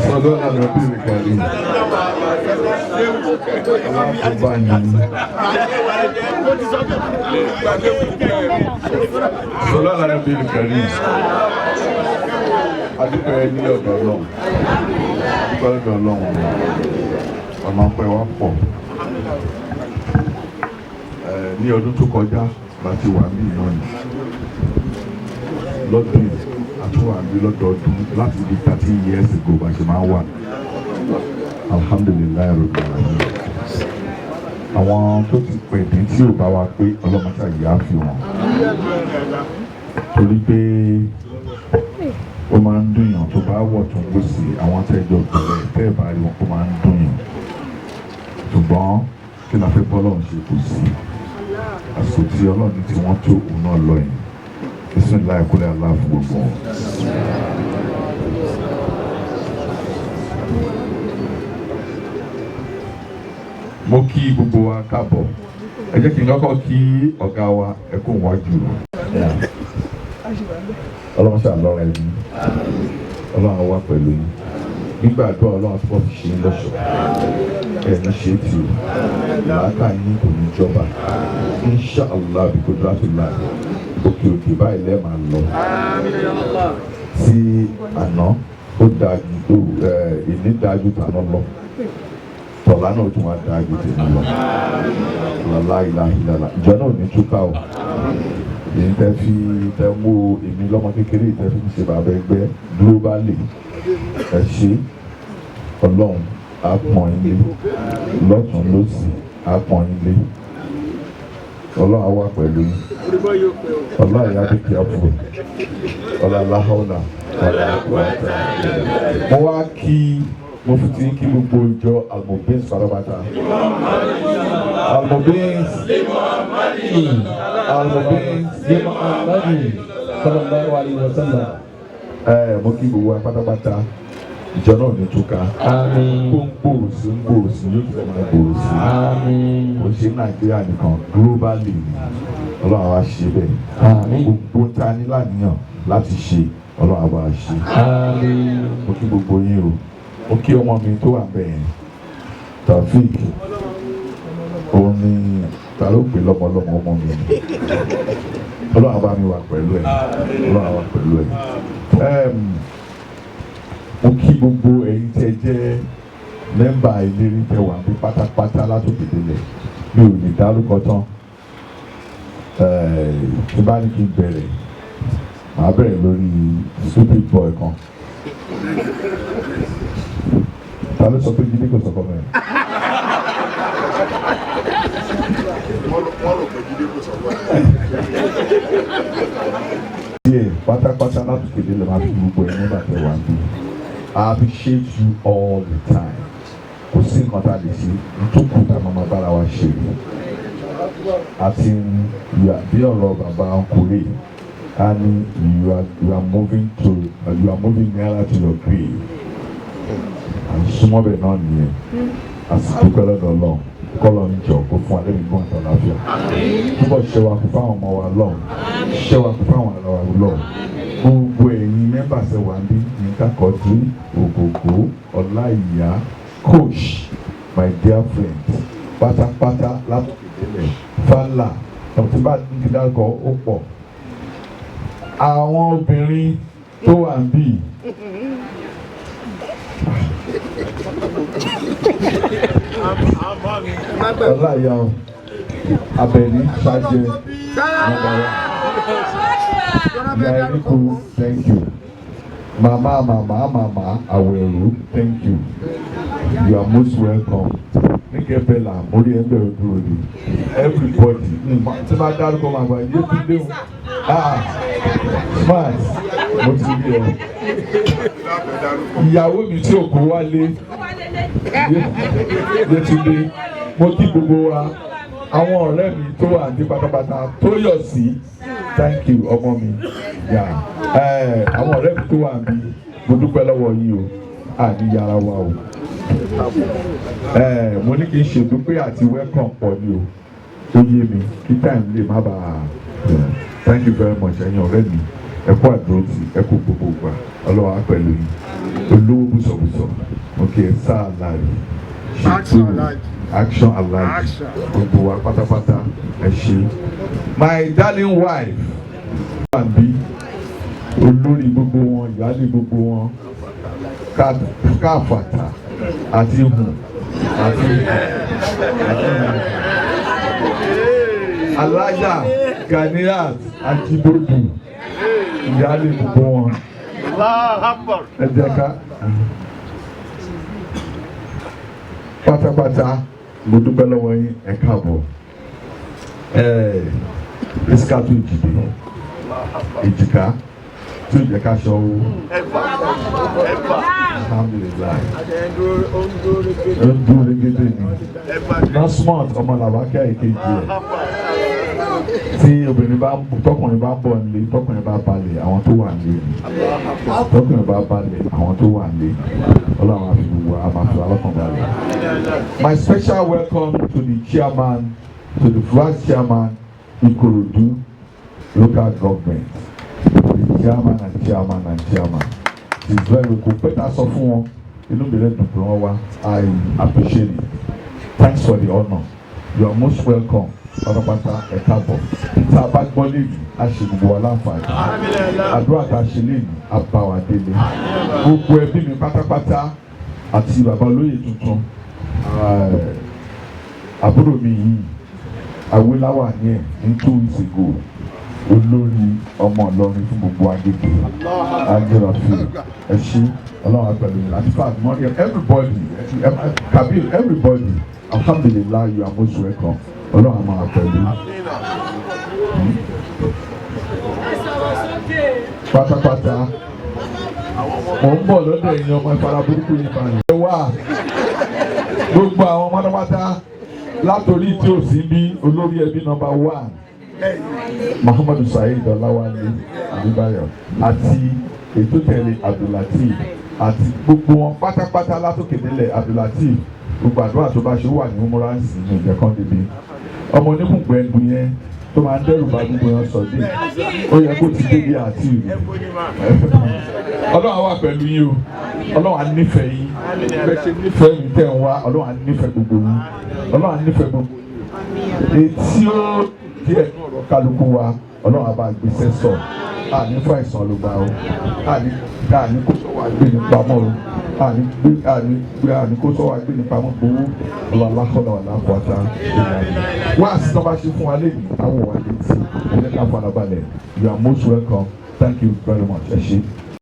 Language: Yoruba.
Sọdọ́ àná bí mi kàrí. Alákòóbá ni. Sọdọ́ àná bí mi kàrí. Adúpẹ́ ní ọ̀dọ̀ Ọlọ́run. Adúpẹ́ lọ́dọ̀ Ọlọ́run. Ọ̀nà ọpẹ́ wa pọ̀. Ní ọdún tó kọjá láti wà ní ìnáni. Lọ́dún yìí, a tún wà ní lọ́dọọdún láti di 13 years ago bá ṣe máa ń wà. Alhamdulillahi rabbil alamin. Àwọn tó ti pè ní tí ò bá wa pé ọlọ́mọṣà yìí á fi wọn. Torí pé ó máa ń dùnyàn tó bá wọ̀ tó ń gbòsì àwọn tẹ́jọ́ bẹ̀rẹ̀ tẹ́ ẹ̀ bá rí wọn, ó máa ń dùnyàn. Ṣùgbọ́n kí la fẹ́ bọ́ lọ́run ṣe? Kò sí àsìkò tí Ọlọ́run tí wọ́n tó òun náà lọ yìí. Bisimilayi kúlẹ̀ aláàfin gbogbo wọn. Mo kí gbogbo wa káàbọ̀. Ẹ jẹ́ kí n kọ́kọ́ kí ọ̀gá wa, ẹ kó wájú. Ọlọ́run ṣàlọ́ra ẹni, Ọlọ́run á wà pẹ̀lú yín nígbàdúrà. Ọlọ́run àti bọ́ọ̀sì ṣe ń lọ́ṣọ̀ọ́ ẹ̀ ní ṣe é tì o. Làákà yín kò ní jọba, inshallah, bí kò dúró láì òkè òkè báyìí lẹ́ẹ̀ máa lọ. Tí àná ó dáa ju ìní, dáa ju tàná lọ, tọ̀lá náà tún wá dáa ju tèmi lọ. Lálá ìlà ìlàlà, ìjọ náà ò ní túká o. Èyí tẹ́ fi tẹ́ mú èmi lọ́mọ kékeré tẹ́ fi ń ṣe bàbá ẹgbẹ́ globally, ẹ ṣe. Ọlọ́run á pọ́n yín lé lọ́tún lọ́sì, á pọ́n yín lé. Ọlọ́run á wà pẹ̀lú yín. Ọlọ́run yà bí careful. Ọlọ́run ọlá. Mo wá kí, mo fi ti kí gbogbo ìjọ Almubin pátápátá. Almubin, Almubin. Muhammadu sallallahu alayhi wa sallam. Ẹ mo kí gbogbo wa pátápátá. Ìjọ náà ní túká. Àmín. Kó ń gbòòrò sí, ń gbòòrò sí, yóò tún máa gbòòrò sí. Àmín. Kò ṣe Nàìjíríà nìkan, globally ni. Ọlọ́run àwa ṣe bẹ́ẹ̀. Àmín. Gbogbo ta ní láníyàn láti ṣe, Ọlọ́run àwa ṣe. Àmín. Mo kí gbogbo yín o. Mo kí ọmọ mi tó wà bẹ́ẹ̀ yẹn, Taofik. Òun ni ta ló pè lọ́mọlọ́mọ ọmọ mi ni. Ọlọ́run àbá mi wà pẹ̀lú ẹ̀, Ọlọ́run àwa pẹ̀lú ẹ̀. Mo kí gbogbo ẹ̀yin tẹ́ jẹ́ member ìlérí tẹ́ wà ní pátápátá látòkè délẹ̀. Mi ò lè dárúkọ tán. Tí bá ní kí n bẹ̀rẹ̀, màá bẹ̀rẹ̀ lórí stupid boy kan. Ta ló sọ pé Jídé kò sọkọ mẹ́rin? Wọ́n rò pé Jídé kò sọ̀rọ̀. Díẹ̀ pátápátá látòkè délẹ̀, máa fi gbogbo ẹ̀ nígbà tẹ́ wà níbí. I appreciate you all the time. Kò sí nǹkan tá a lè ṣe nítòkù tá a máa máa bára wa ṣe àti bí ọ̀rọ̀ bàbá ọkùnrin a ní you are moving nearer to your grave. À ń súnmọ́ bẹ́ẹ̀ náà nìyẹn. Àsìkò pẹ́ lọ́dọ̀ Ọlọ́run, kọ́lọ̀ ń jọ kó fún alẹ́ gbọ́n àti àlàáfíà, túbọ̀ ṣe wa kó fáwọn ọmọ wa lọ́hùn, ṣe wa kó fáwọn ará wa lọ́hùn. Gbogbo ẹ̀yin members ẹ̀ wà ní Yínká Quadri, Ògògó Ọláìyá, coach, my dear friend pátápátá látòkè délẹ̀, Fálà tí bá ti dárúkọ ó pọ̀. Àwọn obìnrin tó wà ń bì, Ọláìyá o, Abẹ́ní Ṣáájẹ number one, Ìyá Eríkù, thank you. Mama, mama, mama Àwẹ̀rù, thank you, you are most welcome. Níkẹ́ Bella, mórí ẹgbẹ́ ojú òde. Everybody tí bá dárúkọ máa bá Yétúndé o. Ah, smart, mo ti rí ọ. Ìyàwó mi tí òkú wálé, Yétúndé, mo kí gbogbo wa. Àwọn ọ̀rẹ́ mi tó wà ní pátápátá tó yọ̀ sí, thank you, ọmọ mi. Àwọn ọ̀rẹ́ mi tó wà ní, mo dúpẹ́ lọ́wọ́ yín o. Àní yàrá wa o. Ẹ mo ní kí n ṣèdúpẹ́ àti welcome pọ̀ ni o, ó yé mi kí time lè má bàa. Thank you very much, ẹ̀yin ọ̀rẹ́ mi. Ẹ kú àdúrótì, ẹ kú gbogbo ìgbà. Ọlọ́run á pẹ̀lú yín. Olówó bùsọ̀bùsọ̀, ok, sáà láàyè. Action Alhaji. Action Alhaji. Action. Gbogbo wa pátápátá, ẹ ṣé. My darling wife àbí olórí gbogbo wọn, ìyáálé gbogbo wọn, káfàtà àti hùn àti àti hùn, Alájà Ganiat Ajibodu, ìyáálé gbogbo wọn. Allahu Akbar. Ẹ jẹ́ ká pátápátá, mo dúpẹ́ lọ́wọ́ yín. Ẹ káàbọ̀. Ẹ Isikatu ìjìdè èjìká tí ò jẹ́ ká ṣọ owó. Ẹ̀fà. Ẹ̀fà. Alhamdulillahi, ó ń dúró régédé ni. Ẹ̀fà. Nasmart ọmọ làwákẹ́ ìkejì ẹ̀ tí obìnrin bá ń tọkùnrin bá ń bọ̀ nílé, tọkùnrin bá balẹ̀, àwọn tó wà nílé ni. Tọkùnrin bá balẹ̀, àwọn tó wà nílé. Ọlọ́run á fi gbogbo a máa fi alọ́kàn balẹ̀. My special welcome to the chairman, to the vice chairman, Ikorodu Local Government, the chairman and chairman and chairman. It's very kò pẹ́ tá a sọ fún wọn, inú mi rẹ̀ dùn pé wọ́n wá. I appreciate it. Thanks for the honour. You are most welcome pátápátá. Ẹ káàbọ̀. Tá a bá gbọ́ léyìí, a ṣe gbogbo wa láǹfààní. Àdúrà tá a ṣe léyìí, a bá wa délé. Gbogbo ẹbí mi pátápátá àti bàbá olóyè tuntun, àbúrò mi yìí awéláwà ní ẹ̀ ní 2 weeks ago, olórí ọmọ Ìlọrin fún gbogbo Agége, Agérafi, ẹ ṣé. Ọlọ́run àgbàdo yìí àti fat Mariam, everybody, Kabir, everybody, alhamdulillahi, you are most welcome. Ọlọ́run àmọ́ àpẹ̀lú pátápátá. Mò ń bọ̀ lọ́dọ̀ ẹ̀yin ọmọ ìfara burúkú yìí balẹ̀. Ẹ wá gbogbo àwọn pátápátá látòrí tí ò sí bí olórí ẹbí number one, Muhammadu Saheed Ọláwálé Adébáyọ̀, àti ètò tẹ̀lé Abdulateef, àti gbogbo wọn pátápátá látòkè délẹ̀. Abdulateef, gbogbo àdúrà tó bá ṣe wà ní umuransi ní ìjẹ̀kan débi ọmọ oníkùngbẹ̀ndù yẹn tó máa ń dẹ́rù bá gbogbo yẹn sọ dé, ó yẹ kó ti débi àti ìlú. Ọlọ́run á wà pẹ̀lú yín o. Ọlọ́run á nífẹ̀ẹ́ yín bẹ́ẹ̀ ṣe nífẹ̀ẹ́ mi tẹ̀ ń wá. Ọlọ́run á nífẹ̀ẹ́ gbogbo yín. Ọlọ́run á nífẹ̀ẹ́ gbogbo yín. Etí ó díẹ̀ ní ọ̀rọ̀ kálukú wa, Ọlọ́run á bá gbèsè sọ. Àní fún àìsàn ló gbà o, àní kó sọ wà gbé ní pamọ́ o, àní gbé àní gbé àní kó sọ wà gbé ní pamọ́ gbowó ọlọ́lákọ̀ọ́lá wà lápáta ìlànà wá sí tó bá ṣe fún wa lẹ́yìn àwọn wà létí. Ẹ jẹ́ ká farabalẹ̀. You are most welcome. Thank you very much. Ẹ ṣé.